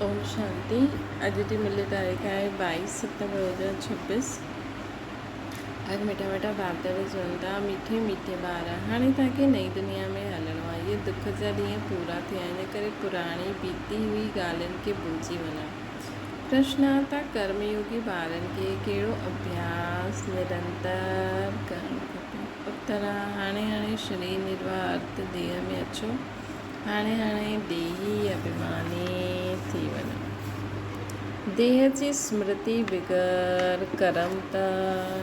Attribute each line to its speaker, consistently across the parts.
Speaker 1: اوم شانتي اڄ جي ملي تاريخ آهي 22 ستمبر 2026 اڄ مٺا مٺا بابدار چون ٿا مٺي مٺي ٻار هاڻي توهان کي نئين دنيا ۾ هلڻو آهي اهي دک جا ڏينهن پورا ٿيا ان ڪري پراڻي بيتي هئي ڳالهين کي ڀلجي وڃو پرشن آ ته ڪرم يوگي ٻارن کي ڪهڙو اڀياس نرنتر ڪرڻ کپي اتر آ هاڻي هاڻي شرير نرواهه ارٿ ديهه ۾ اچو هاڻي هاڻي ديهي اڀيماني ٿي وڃو. ديهه جي سمرتي بغير ڪرم ته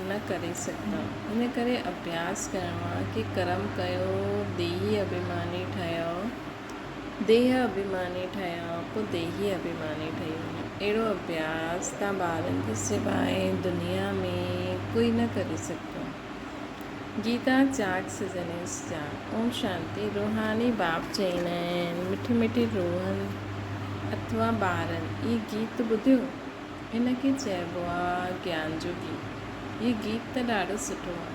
Speaker 1: نه ڪري سگهندا. ان ڪري اڀياس ڪرڻو آهي ڪي ڪرم ڪيو ديهي اڀيماني ٺهيو، ديهه اڀيماني ٺهيو پوء ديهي اڀيماني ٺهي وڃو. اهڙو اڀياس تان ٻارن جي سواء دنيا ۾ ڪوئي نه ڪري سگهندو. گيتا چاڪ سجنيس جا. اوم شانتي روحاني باپ چئيندا آهن مٺي مٺي روحن اٿوا ٻارن اهي گيت ٻڌيو ان کي چئبو آ گيان جو گيت اهي گيت ته ڏاڍو سٺو آ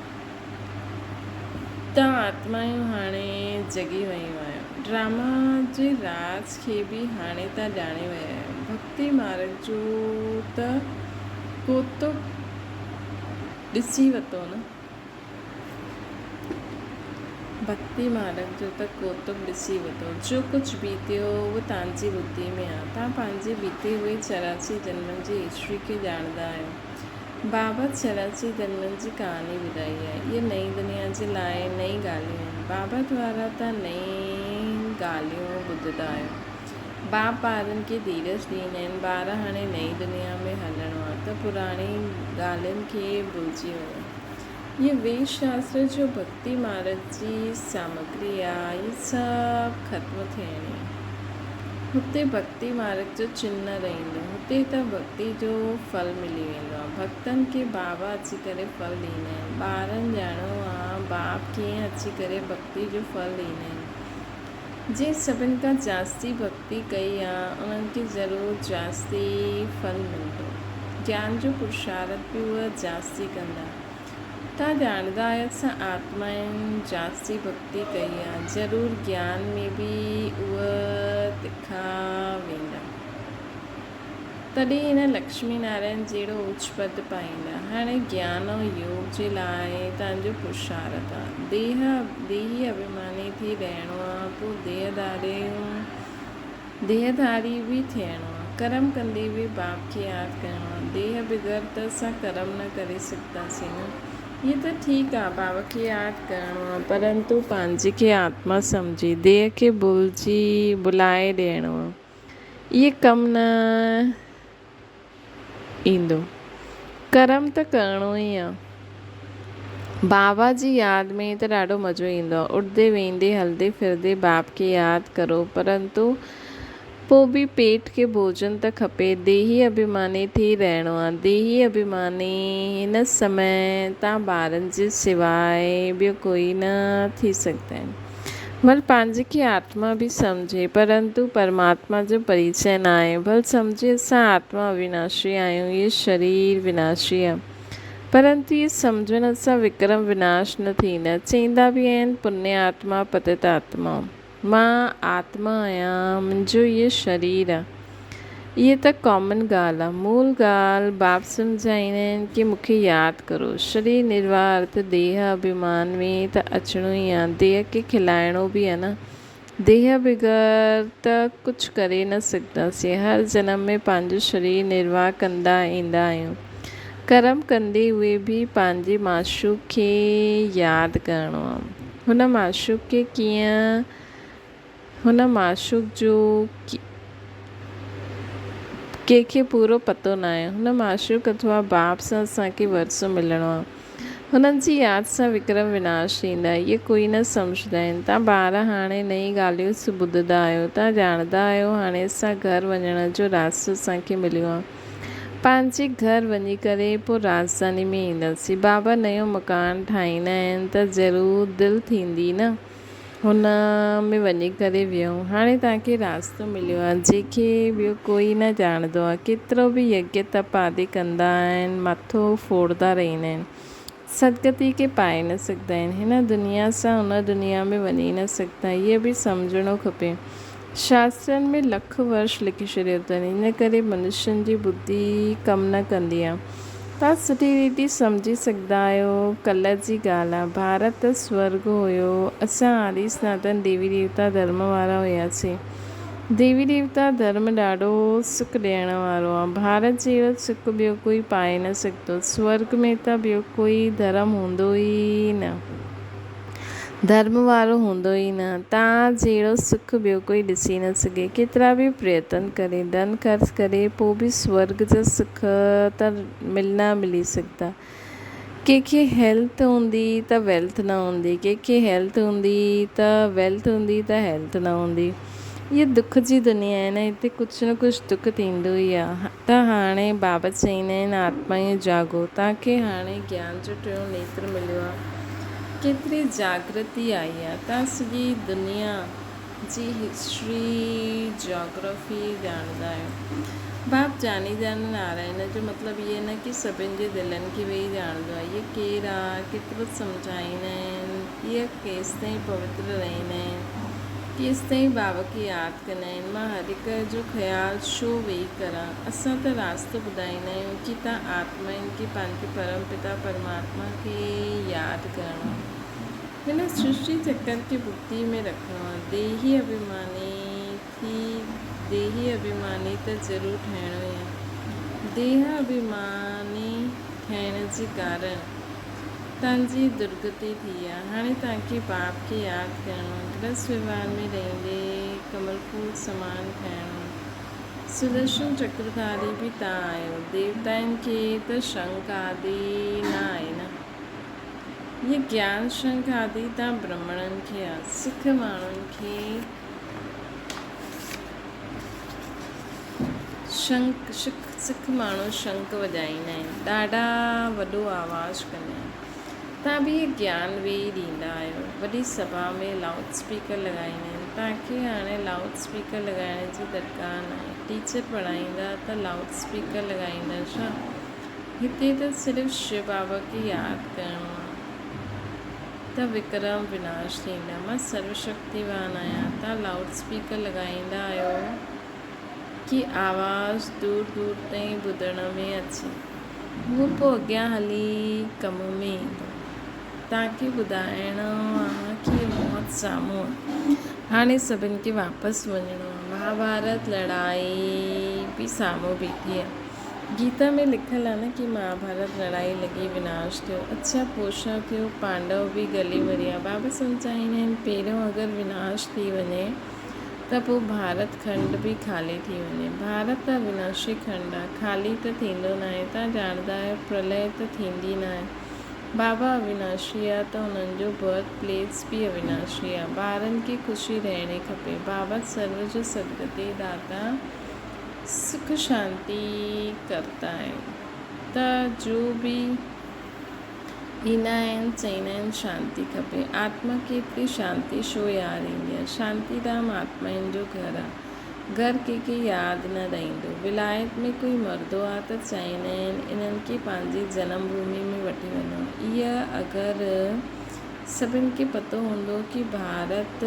Speaker 1: توهان آتمايون هاڻي جڳي ويون آهيو ڊراما جي راز کي به هاڻي تان ڄاڻي ويا آهيو ڀڳتي مارگ جو ته ڪوتڪ ڏسي ورتو نه. ڀڳتي مارگ جو ته ڪوتڪ ڏسي ورتو. جو ڪجهه بيتيو اهو توهان جي ٻڌي ۾ آ. توهان پنهنجي بيتي هئي 84 جنمن جي هسٽري کي ڄاڻندا آهيو. بابا 84 جنمن جي ڪهاڻي ٻڌائي آهي. اهي نئين دنيا جي لاء نئين ڳالهيون آهن. بابا دوارا توهان نئين ڳالهيون ٻڌندا آهيو. باپ ٻارن کي ڌيرج ڏيندا آهن، ٻار هاڻي نئين دنيا ۾ هلڻو آهي ته پراڻي ڳالهين کي ڀلجي وڃو. هيء ويد شاستر جو ڀڳتي مارگ جي سامگري آهي، هيء سڀ ختم ٿيڻي آهي. هتي ڀڳتي مارگ جو چنهه نه رهندو، هتي ته ڀڳتي جو ڦل ملي ويندو آهي. ڀڳتن کي بابا اچي ڪري ڦل ڏيندا آهن. ٻارن ڄاڻڻو آهي باپ ڪيئن اچي ڪري ڀڳتي جو ڦل ڏيندا آهن. جنهن سڀن کان جاستي ڀڳتي ڪئي آ، انهن کي ضرور جاستي ڦل ملندو. گيان جو پرشارٿ به اهي جاستي ڪندا. توهان ڄاڻندا آهيو اسان آتمائن جاستي ڀڳتي ڪئي آ، ضرور گيان ۾ به اهي تکا ويندا. تڏهن هن لڪشمي نارائڻ جهڙو اوچ پد پائيندا. هاڻي گيان ۽ يوگ جي لاء توهان جو پرشارٿ آ. ديهه ديهي اڀيماني ٿي رهڻو آ، پوء ديهه ڌاري به ٿيڻو آ. ڪرم ڪندي به باپ کي ياد ڪرڻو آ. ديهه بغير ته اسان ڪرم نه ڪري سگهنداسين نه. هي ته ٺيڪ آ باپ کي ياد ڪرڻو آ، پرنتو پنهنجي کي آتما سمجهي ديهه کي ڀلجي ڀلائي ڏيڻو آ. اهي ڪم نه ايندو. ڪرم ته ڪرڻو ئي آ. بابا جي ياد ۾ ته ڏاڍو مزو ايندو آ. اٺندي ويهندي هلندي ڦرندي باپ کي ياد ڪرو پرنتو پو به پيٽ کي ڀوڄن ته کپي. ديهي اڀيماني ٿي رهڻو آ. ديهي اڀيماني هن سمي تان ٻارن جي سواء ٻيو ڪوئي نه ٿي سگهندا آهن. ڀل پنهنجي کي آتما به سمجهي، پرنتو پرماتما جو پريچئه ناهي. ڀل سمجهي اسان آتما اويناشي آهيون، هيء شرير وناشي آهي، پرنتو هيء سمجهڻ سان وڪرم وناش نه ٿيندا. چئيندا به آهن، پني آتما پتت آتما. مان آتما آهيان، منهنجو هيء شرير آهي. اهي ته ڪامن ڳالهه آ. مول ڳالهه باپ سمجهائيندا آهن ڪي مون کي ياد ڪرو. شرير نرواهه ارٿ ديهه اڀيمان ۾ ته اچڻو ئي آ. ديهه کي کلائڻو به آ نه. ديهه بغير ته ڪجهه ڪري نه سگهنداسين. هر جنم ۾ پنهنجو شرير نرواهه ڪندا ايندا آهيون. ڪرم ڪندي هئي به پنهنجي معشوق کي ياد ڪرڻو آ. هن معشوق کي ڪيئن هن معشوق جو ڪنهن کي پورو پتو ناهي. هن معشوق اٿوا باپ سان اسان کي ورثو ملڻو آهي. هنن جي ياد سان وڪرم وناش ٿيندا. اهي ڪوئي نه سمجهندا آهن. تان ٻار هاڻي نئين ڳالهيون ٻڌندا آهيو. تان ڄاڻندا آهيو هاڻي اسان گهر وڃڻ جو راستو اسان کي مليو آهي. پنهنجي گهر وڃي ڪري پوء راڄڌاني ۾ اينداسين. بابا نيو مڪان ٺاهيندا آهن ته ضرور دل ٿيندي نه. هن ۾ وڃي ڪري ويهون. هاڻي توهان کي راستو مليو آهي، جنهن کي ٻيو ڪوئي نه ڄاڻندو آهي. ڪيترو به يگيه تپ آدي ڪندا آهن، مٿو ڦوڙندا رهندا آهن، سدگتي کي پائي نه سگهندا آهن. هن دنيا سان ان دنيا ۾ وڃي نه سگهندا. هيء به سمجهڻو کپي. شاسترن ۾ لک ورش لکي ڇڏيو اٿن، ان ڪري منشين جي ٻڌي ڪم نه ڪندي آ. توهان سٺي ريتي سمجهي سگهندا آهيو. ڪلهه جي ڳالهه آ. ڀارت ته سورڳ هيو. اسان آري سناتن ديوي ديوتا ڌرم وارا هياسين. ديوي ديوتا ڌرم ڏاڍو سک ڏيڻ وارو آ. ڀارت جهڙو سک ٻيو ڪوئي پائي نه سگهندو. سورڳ ۾ ته ٻيو ڪوئي ڌرم هوندو ئي نه. ڌرم وارو هوندو ئي نه. تان جهڙو سک ٻيو ڪوئي ڏسي نه سگهي. ڪيترا به پريتن ڪري، ڌن خرچ ڪري، پوء به سورڳ جا سک ته نه ملي سگهندا. ڪنهن کي هيلٿ هوندي ته ويلٿ نه هوندي، ڪنهن کي هيلٿ هوندي ته ويلٿ هوندي ته هيلٿ نه هوندي. هيء دک جي دنيا آهي نه، هتي ڪجهه نه ڪجهه دک ٿيندو ئي آهي. ته هاڻي بابا چئيندا آهن آتمائون جاڳو، توهان کي هاڻي گيان جو ٽيون نيتر مليو آهي، ڪيتري جاڳرتي آئي آهي، توهان سڄي دنيا جي هسٽري، جاگرافي ڄاڻندا آهيو. باپ جاني جان نارائڻ جو مطلب اهي نه ڪي سڀن جي دلن کي ويهي ڄاڻندو آهي، اهي ڪير آهي، ڪيترو سمجهائيندا آهن، اهي ڪيستائين پوتر رهندا آهن، ڪيستائين بابا کي ياد ڪندا آهن، مان هر هڪ جو خيال ڇو ويهي ڪران؟ اسان ته راستو ٻڌائيندا آهيون ڪي تان آتمائن کي پنهنجي پرم پتا پرماتما کي ياد ڪرڻو آهي. هن سرشٽي چڪر کي ٻڌي ۾ رکڻو آهي. ديهي اڀيماني ٿي ديهي اڀيماني ته ضرور ٺهڻو ئي آهي. ديهه اڀيماني ٺهڻ جي ڪارڻ تنهنجي درگتي ٿي آ. هاڻي توهان باپ کي ياد ڪرڻو آ. گرهست وهنوار ۾ رهندي ڪمل ڦول سمان کائڻو آ. سدرشن چڪرڌاري به توهان آهيو. ديوتائن کي ته شنک آدي نه آهي نه. هيء گيان شنک آدي توهان برهمڻن کي آ. سک ماڻهن کي شنک، سک ماڻهو شنک وڄائيندا آهن. ڏاڍا وڏو آواز ڪندا آهن. توهان به اهي گيان ويهي ڏيندا آهيو. وڏي سڀا ۾ لائوڊ اسپيڪر لڳائيندا آهن. توهان کي هاڻي لائوڊ اسپيڪر لڳائڻ جي درڪار ناهي. ٽيچر پڙهائيندا ته لائوڊ اسپيڪر لڳائيندا ڇا؟ هتي ته صرف شو بابا کي ياد ڪرڻو آهي ته وڪرم وناش ٿيندا. مان سرو شڪتيوان آهيان. توهان لائوڊ اسپيڪر لڳائيندا آهيو ڪي آواز دور دور تائين ٻڌڻ ۾ اچي. هو پوء اڳيان هلي ڪم ۾ ايندو. توهان کي ٻڌائڻو آ ڪي موت سامهون آ. هاڻي سڀن کي واپس وڃڻو آ. مهاڀارت لڙائي به سامهون بيٺي آ. گيتا ۾ لکيل آ نه ڪي مهاڀارت لڙائي لڳي وناش ٿيو. اڇا پوء ڇا ٿيو؟ پانڊو به گلي مريا. بابا سمجهائيندا آهن پهريون اگر وناش ٿي وڃي ته پوء ڀارت کنڊ به خالي ٿي وڃي. ڀارت ته اوناشي کنڊ آ، خالي ته ٿيندو ناهي. توهان ڄاڻندا آهيو پرلئه ته ٿيندي ناهي. بابا اوناشي آ ته انهن جو برٿ پليس به اوناشي آ. ٻارن کي خوشي رهڻي کپي. بابا سرو جو سدگتي داتا سک شانتي ڪرتا آهي ته جو به ايندا آهن، چئيندا آهن شانتي کپي. آتما کي ايتري شانتي ڇو ياد ايندي آهي؟ شانتي ڌام آتمائن جو گهر آهي. گهر ڪنهن کي ياد نه رهندو. ولايت ۾ ڪوئي مردو آهي ته چئيندا آهن انهن کي پنهنجي جنم ڀومي ۾ وٺي وڃو. اها اگر سڀن کي پتو هوندو ڪي ڀارت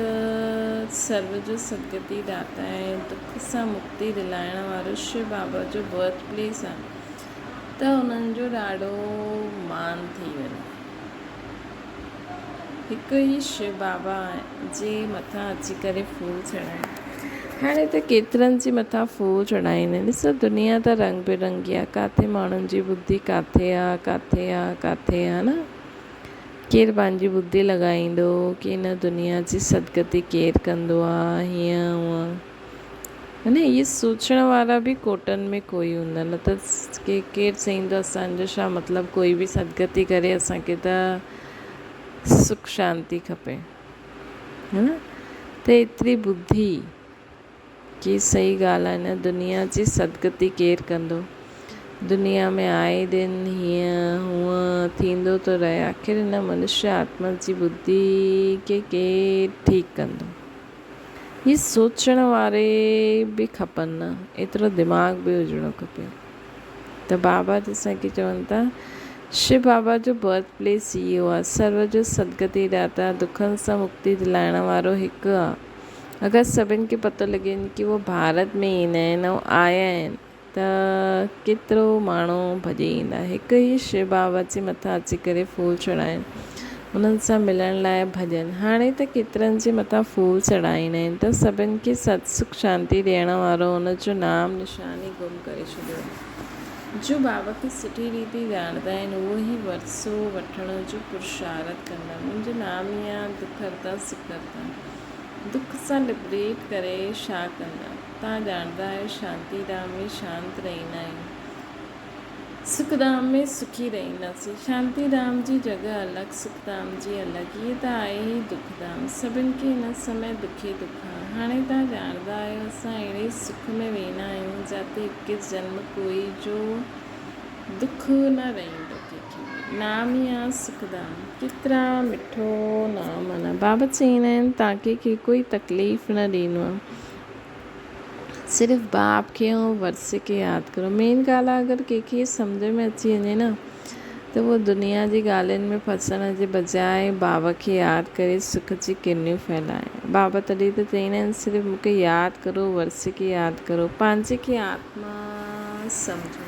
Speaker 1: سرو جو سدگتي داتا ۽ دک سان مڪتي دلائڻ وارو شو بابا جو برٿ پليس آهي. ته انهن جو ڏاڍو مان ٿي وڃي. هڪ ئي شو بابا جي مٿان اچي ڪري ڦول چڙهائين. هاڻي ته ڪيترن جي مٿان ڦول چڙهائيندا آهن. ڏسو دنيا ته رنگ برنگي آهي. ڪاٿي ماڻهن جي ٻڌي ڪاٿي آ، ڪاٿي آ، ڪاٿي آ نه. ڪير پنهنجي ٻڌي لڳائيندو ڪي هن دنيا جي سدگتي ڪير ڪندو آ، هيئن هونئن. يعني اهي سوچڻ وارا به ڪوٽن ۾ ڪوئي هوندا نه ته ڪي ڪير چئيندو اسان جو ڇا مطلب ڪوئي به سدگتي ڪري اسان کي ته سک شانتي کپي ها نه ته ايتري ٻڌي ڪي صحيح ڳالهه آهي نه دنيا جي سدگتي ڪير ڪندو دنيا ۾ آئي دن هيئن هونئن ٿيندو ٿو رهي آخر هن منشيه آتما جي ٻڌي کي ڪير ٺيڪ ڪندو. هي سوچڻ واري به کپن نه، ايترو دماغ به هجڻو کپي ته بابا اسان کي چون ٿا شو بابا جو برٿ پليس اهو آ، سرو جو سدگتي داتا، دکن سان مڪتي دلائڻ وارو هڪ آ، اگر سڀن کي پتو لڳي وڃي ڪي اهو ڀارت ۾ ايندا آهن ۽ آيا آهن ته ڪيترو ماڻهو ڀڄي ايندا. هڪ ئي شو بابا جي مٿان اچي ڪري ڦول چڙهائين. انهن سان ملڻ لاء ڀڄن. هاڻي ته ڪيترن جي مٿان ڦول چڙهائيندا آهن ته سڀن کي ست سک شانتي ڏيڻ وارو ان جو نام نشان ئي گم ڪري ڇڏيو آهي. جو بابا کي سٺي ريتي ڄاڻندا آهن اهو ئي ورثو وٺڻ جو پرشارٿ ڪندا. منهنجو نام ئي آهي دک هرتا سک هرتا. دک سان لبريٽ ڪري ڇا ڪندا؟ توهان ڄاڻندا آهيو شانتي ڌام ۾ شانت رهندا آهيون. سک ڌام ۾ سکي رهنداسين. شانتي ڌام جي جڳهه الڳ، سک ڌام جي الڳ. هيء ته آهي ئي دک ڌام. سڀن کي هن سمي دک ئي دک آهي. هاڻي توهان ڄاڻندا آهيو اسان اهڙي سک ۾ ويندا آهيون جاتي هڪ جنم ڪوئي جو دک نه رهندو ڪنهن کي به. نام ئي آ سک ڌام. ڪيترا مٺو نام آ نه. بابا چئيندا آهن توهان کي کي ڪوئي تڪليف نه ڏيندو آ. صرف باپ کي ۽ ورثي کي ياد ڪرو. مين ڳالهه آ اگر ڪنهن کي سمجهه ۾ اچي وڃي نه ته اهو دنيا جي ڳالهين ۾ ڦسڻ جي بجاء بابا کي ياد ڪري سک جي ڪرڻيون ڦهلائي. بابا تڏهن ته چئيندا آهن صرف مون کي ياد ڪرو ورثي کي ياد ڪرو پنهنجي کي آتما سمجهو.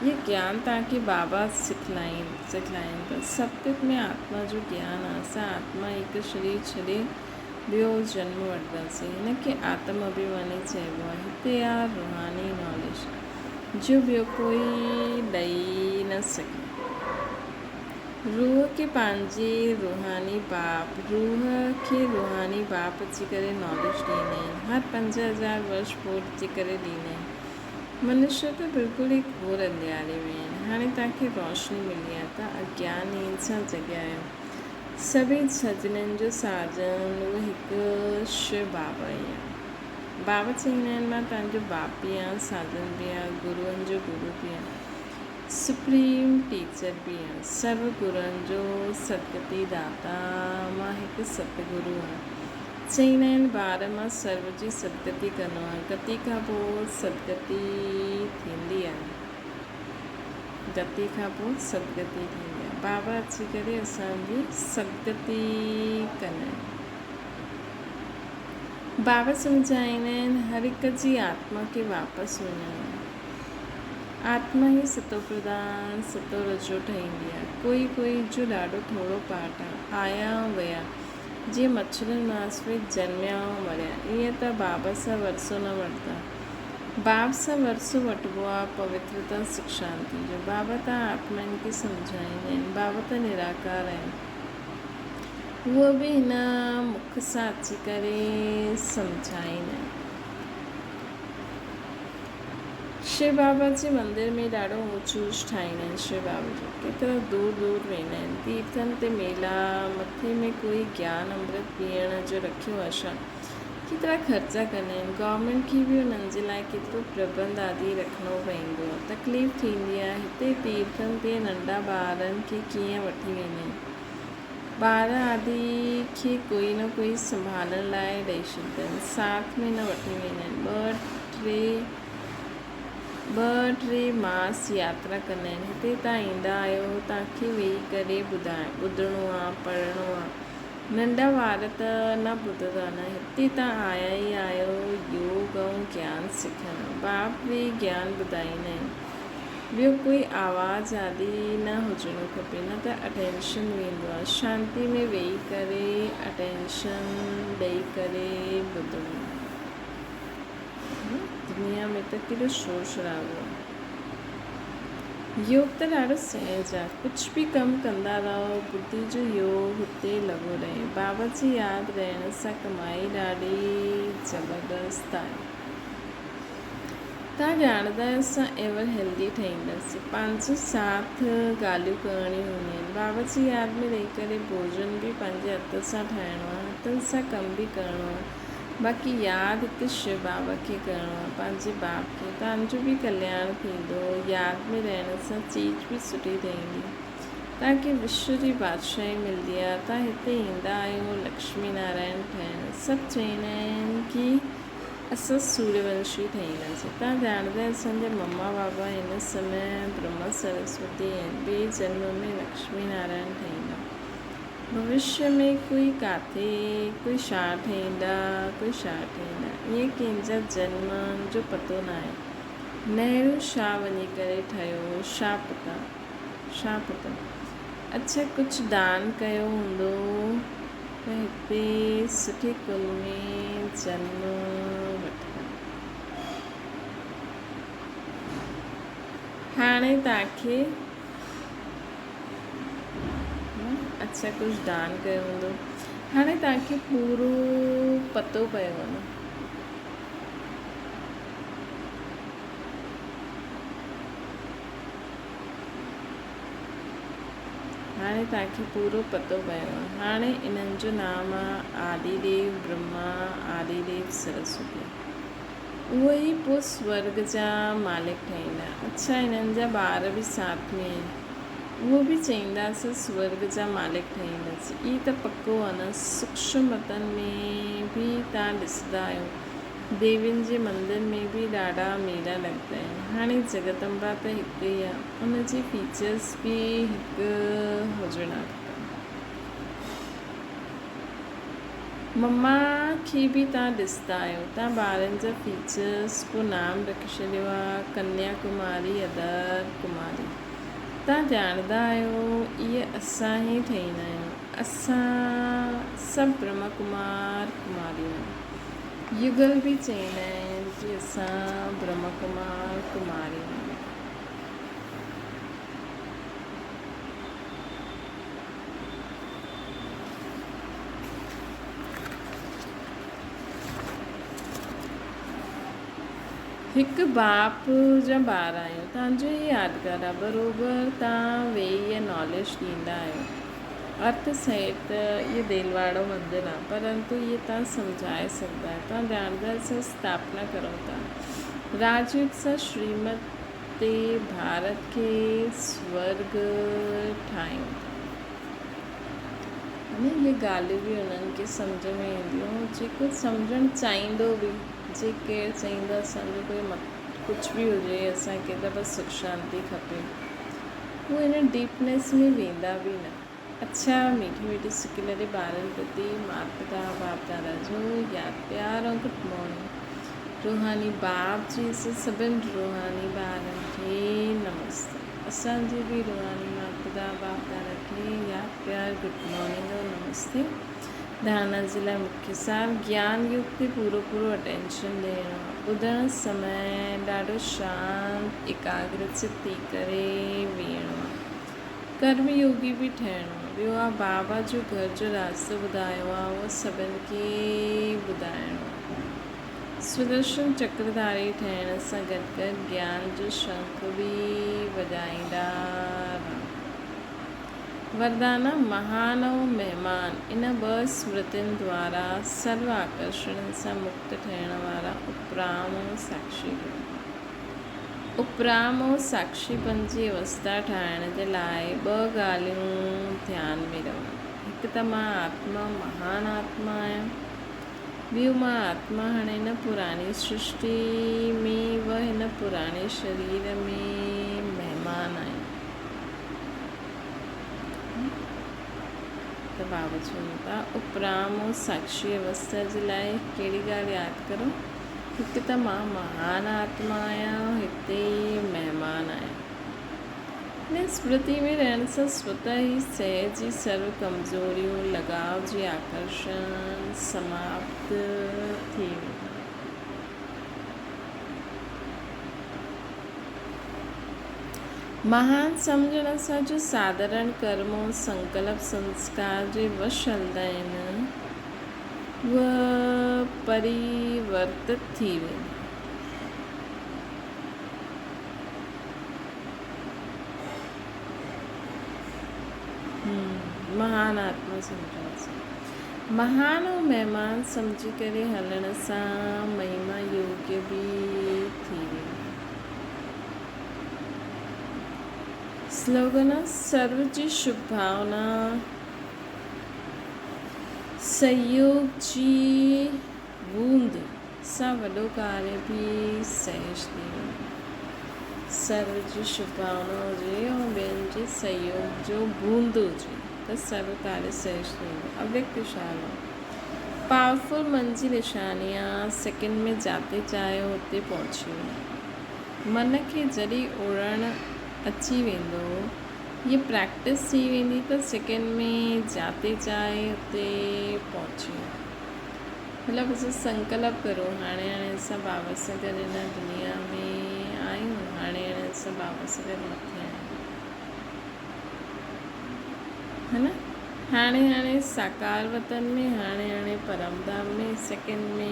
Speaker 1: اهو گيان توهان کي بابا سکلائين سکلائين ٿا. ستيت ۾ آتما جو گيان آ. اسان آتما هڪ شرير ڇڏي ٻيو جنم وٺنداسين. هن کي آتم اڀيماني چئبو آهي. هتي آ روحاني ناليج جو ٻيو ڪوئي ڏئي نه سگهي. روح کي پنهنجي روحاني باپ، روح کي روحاني باپ اچي ڪري ناليج ڏيندا آهن. هر 5000 ورش پوء اچي ڪري ڏيندا آهن. منشيء ته بلڪل ئي گهور انڌياري ۾ آهن. هاڻي توهان کي روشني ملي آهي. توهان اگيانين سان جڳيا آهيو. سڀئي سجنن جو ساجن اهو هڪ شو بابا ئي آهي. بابا چئيندا آهن مان توهان جو باپ به آهيان، ساجن به آهيان، گروئن جو گرو به آهيان، سپريم ٽيچر به آهيان، سرو گروئن جو سدگتي داتا مان هڪ ستگرو آهيان. چئيندا آهن ٻار مان سرو جي سدگتي ڪندو آهيان. گتي کان پوء سدگتي ٿيندي آهي. گتي کان پوء سدگتي ٿيندي آهي. بابا اچي ڪري اسان جي سدگتي ڪندا آهن. بابا سمجهائيندا آهن هر هڪ جي آتما کي واپس وڃڻو آهي. آتما ئي ستو پرڌان، ستو رجو ٺهيندي آهي. ڪوئي ڪوئي جو ڏاڍو ٿورو پارٽ آهي. آيا ۽ ويا. جيئن مڇرن ماسويت جنميا ۽ مريا، ايئن ته باب سان ورثو نه وٺندا. باب سان ورثو وٺبو آ پوترتا سک شانتي جو. بابا ته آتمائن کي سمجهائيندا آهن. بابا ته نراڪار آهن. اهو به هن مک سان اچي ڪري سمجهائيندا آهن. شو بابا جي مندر ۾ ڏاڍو اوچ اوچ ٺاهيندا آهن شو بابا جو ڪيترا دور دور ويندا آهن تيرٿن تي ميلا مٿي ۾ ڪوئي گيان امرت پيئڻ جو رکيو آهي ڇا ڪيترا خرچا ڪندا آهن گورنمينٽ کي به انهن جي لاء ڪيترو پربند آدي رکڻو پوندو آهي تڪليف ٿيندي آهي هتي تيرٿن تي ننڍا ٻارن کي ڪيئن وٺي ويندا آهن ٻار آدي کي ڪوئي نه ڪوئي سنڀالڻ لاء ڏئي ڇڏيندا آهن ساٿ ۾ نه وٺي ويندا آهن ٻه ٽي ٻه ٽي ماس ياترا ڪندا آهن. هتي تان ايندا آهيو تان کي ويهي ڪري ٻڌڻو آ پڙهڻو آ. ننڍا ٻار ته نه ٻڌندا نه. هتي تان آيا ئي آهيو يوگ ۽ گيان سکڻ. باپ ويهي گيان ٻڌائيندا آهن. ٻيو ڪوئي آواز آدي نه هجڻو کپي نه ته اٽينشن ويندو آ. شانتي ۾ ويهي ڪري اٽينشن ڏئي ڪري ٻڌڻو آ. دنيا ۾ ته ڪيڏو شور شرابو آ. يوگ ته ڏاڍو سهج آ. ڪجهه به ڪم ڪندا رهو ٻڌي جو يوگ هتي لڳو رهي. بابا جي ياد رهڻ سان ڪمائي ڏاڍي زبردست آهي. توهان ڄاڻندا آهيو اسان ايور هيلدي ٺهينداسين. پنهنجي ساٿ ڳالهيون ڪرڻيون هونديون آهن. بابا جي ياد ۾ رهي ڪري ڀوڄن به پنهنجي هٿ سان ٺاهڻو آهي. هٿن سان ڪم به ڪرڻو آهي. باقي ياد هڪ شو بابا کي ڪرڻو آهي پنهنجي باپ کي توهان جو به ڪلياڻ ٿيندو ياد ۾ رهڻ سان چيز به سٺي ٺهندي توهان کي وشو جي بادشاهي ملدي آهي توهان هتي ايندا آهيو لڪشمي نارائڻ ٺهڻ سڀ چئيندا آهن ڪي اسان سوريه ونشي ٺهينداسين توهان ڄاڻندا آهيو اسان جا مما بابا هن سمي برهما سرسوتي آهن ٻئي جنم ۾ لڪشمي نارائڻ ٺهيندا. ڀوشيه ۾ ڪوئي ڪاٿي، ڪوئي ڇا ٺهيندا، ڪوئي ڇا ٺهيندا. ائين ڪنهن جا جنمن جو پتو ناهي. نهرو ڇا وڃي ڪري ٺهيو ڇا پتا، ڇا پتو. اڇا ڪجهه دان ڪيو هوندو ته هتي سٺي ڪل ۾ جنم وٺندا. هاڻي توهان کي اڇا ڪجهه دان ڪيو هوندو. هاڻي توهان کي پورو پتو پيو آهي نه. هاڻي توهان کي پورو پتو پيو آهي. هاڻي انهن جو نام آهي آدي ديو برهما، آدي ديو سرسوتي. اهي ئي پوء سورڳ جا مالڪ ٺهيندا. اڇا انهن جا ٻار به ساٿ ۾ آهن. اهو به چئينداسين سورڳ جا مالڪ ٺهينداسين. اهي ته پڪو آهي نه. سوڪشم وطن ۾ به توهان ڏسندا آهيو. ديوين جي مندر ۾ به ڏاڍا ميلا لڳندا آهن. هاڻي جڳت امبا ته هڪ ئي آهي. ان جي فيچرس به هڪ هجڻا کپن. مما کي به تان ڏسندا آهيو. تان ٻارن جا فيچرس ڪو نام رکي ڇڏيو آ ڪنيا ڪماري ادر ڪماري. تان ڄاڻندا آهيو اهي اسان ئي ٺهيندا آهيون. اسان سڀ برهما ڪمار ڪماريون آهيون. يگل به چئيندا آهن ڪي اسان برهما ڪمار ڪماريون آهيون. هڪ باپ جا ٻار آهيون. توهان جو هي يادگار آهي. بروبر توهان ويهي اها ناليج ڏيندا آهيو. ارٿ سهت اهو ديلواڙو مندر آهي. پرنتو اهي توهان سمجهائي سگهندا آهيو. توهان ڄاڻندا آهيو اسان اسٿاپنا ڪرون ٿا. راجيوگ سان شريمت تي ڀارت کي سورڳ ٺاهيون ٿا. يعني اهي ڳالهيون به انهن کي سمجهه ۾ اينديون، جيڪو سمجهڻ چاهيندو به، جي ڪير چئيندو اسان جو ڪوئي ڪجهه به هجي اسان کي ته بس سک شانتي کپي، هو ان ڊيپنيس ۾ ويندا به نه. اڇا ميٺي ميٺي سڪيلڙي ٻارن پرتي مات پتا باپ دادا جو ياد پيار ۽ گڊ مارننگ روحاني باپ جي سان سڀن روحاني ٻارن کي نمستي اسان جي به روحاني مات پتا باپ دادا کي ياد پيار گڊ مارننگ ۽ نمستي ڌارنا جي لاء مکيه صاحب گيان يوگ تي پورو پورو اٽينشن ڏيڻو ٻڌڻ سمي ڏاڍو شانت ايڪاگرچت ٿي ڪري ويهڻو آهي. ڪرم يوگي به ٺهڻو آ. ٻيو آ بابا جو گهر جو راستو ٻڌايو آ اهو سڀن کي ٻڌائڻو آ. سدرشن چڪرڌاري ٺهڻ سان گڏ گڏ گيان جو شنک به وڄائيندا رهو. وردانا، مهان ۽ مهمان ان ٻه سمرتين دوارا سرو آڪرشڻن سان مڪت ٺهڻ وارا اپرام ۽ ساکشي رهو. اپرامو ساکشي بنجي اوستا ٺاهڻ جي لاء ٻه ڳالهيون ڌيان ۾ رهن. هڪ ته مان آتما مهان آتما آهيان. ٻيو مان آتما هاڻي هن پراڻي سرشٽي ۾ و هن پراڻي شرير ۾ مهمان آهيان. ته بابا چون ٿا اپرامو ساکشي اوستا جي لاء ڪهڙي ڳالهه ياد ڪرو؟ هڪ ته مان مهان آتما آهيان، هتي ئي مهمان آهيان. هن سمرتي ۾ رهڻ سان سوتح ئي سهج ئي سرو ڪمزوريون، لڳاء جي آڪرشڻ سماپت ٿي ويندا. مهان سمجهڻ سان جو ساڌارڻ ڪرم ۽ سنڪلپ سنسڪار جي وش هلندا آهن، هوء پريورتت ٿي ويندي. مهان آتما سمجهڻ سان. مهان ۽ مهمان سمجهي ڪري هلڻ سان مهما يوگيه به ٿي ويندي. سلوگن، سرو جي شڀ ڀاونا. سهيوگ جي بوند سان وڏو ڪاري به سهج ٿي ويندو. سرو جي شڀ ڀاونا هجي ۽ ٻين جي سهيوگ جو بوند هجي. ته سرو ڪاريه سهج ٿي ويندو. اويڪت اشارو، پاورفل من جي نشاني آ، سيڪنڊ ۾ جاتي چاهيو اتي پهچي وڃو. من کي جڏهن اڙڻ اچي ويندو، هيء پريڪٽس ٿي ويندي ته سيڪنڊ ۾ جاتي چاهي اتي پهچي وڃو. مطلب اسان سنڪلپ ڪرون هاڻي هاڻي اسان بابا سان گڏ هن دنيا ۾ آهيون، هاڻي هاڻي اسان بابا سان گڏ مٿي آهيون. ها نه؟ هاڻي هاڻي ساڪار وطن ۾، هاڻي هاڻي پرم ڌام ۾، سيڪنڊ ۾،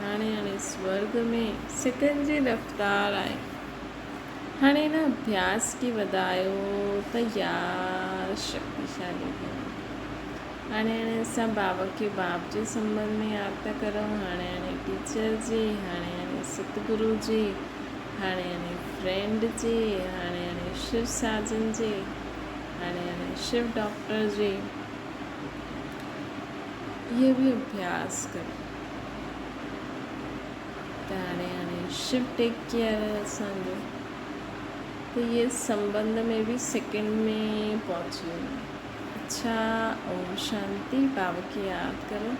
Speaker 1: هاڻي هاڻي سورڳ ۾، سيڪنڊ جي رفتار آهي. هاڻي هن اڀياس کي وڌايو ته يار شڪتيشالي ٿي وڃو. هاڻي هاڻي اسان بابا کي باپ جي سنٻنڌ ۾ ياد ٿا ڪرون، هاڻي هاڻي ٽيچر جي، هاڻي هاڻي ستگرو جي، هاڻي هاڻي فرينڊ جي، هاڻي هاڻي شو ساجن جي، هاڻي هاڻي شو ڊاڪٽر جي. اهي به اڀياس ڪرو ته هاڻي هاڻي شو ٽيڪ ڪيئر اسان جو ته اهي سنٻنڌ ۾ به سيڪنڊ ۾ پهچي وڃو. اڇا اوم شانتي. بابا کي ياد ڪرو.